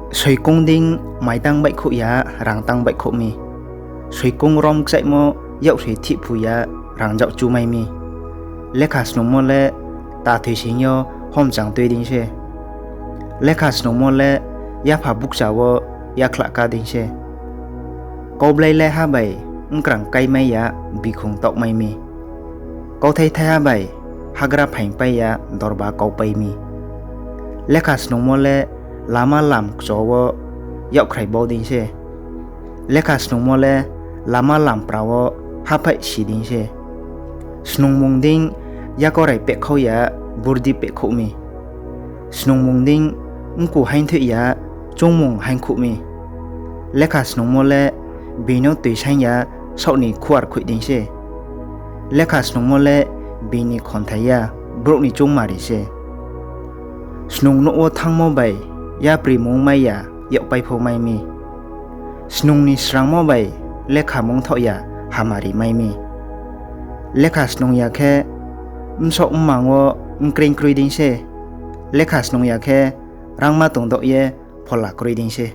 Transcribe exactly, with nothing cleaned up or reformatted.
Soikoung dei maitang baihkhouh ya, rangtang baihkhouh mi. Soikoung rom kchaihmo, yaksoi thihphu ya, rangzag chu mai mi. Lekha snungmo le tathoi sing yo homchang tui dei se. Lekha snungmo le yapha bukcha wo yakhlah ká dei se. Kaublai le ha bai bkrang káimai ya, bikhung taohmai mi. Kauthai thaiha bai hagra phaingpai ya, dorba kaupai mi. Lekha snungmo le lama lam kcho wo yakkhrai bau dei se. Lekha snungmo le lama lampra wo haphaih si dei se. Snungmung dei yakorai pehkhau ya, burdi pehkhouh mi. Snungmung dei mku haingthoih ya, choungmung haingkhouh mi. Lekha snungmo le being no toisaing ya, saoh ni khuar khuih dei se. Lekha snungmo le being ni khonthai ya, brouh ni choungmari se. Snung nouh wo thanngmo bai yaprimung mai ya, yakpai pho mai mi. Snung ni srangmo bai lekha mungthaoh ya, hamari mai mi. Lekha snung ya khe bsaoh mmang wo bkreing kroi dei se. Lekha snung ya khe rangma tongdaoh ye phola kroi dei se.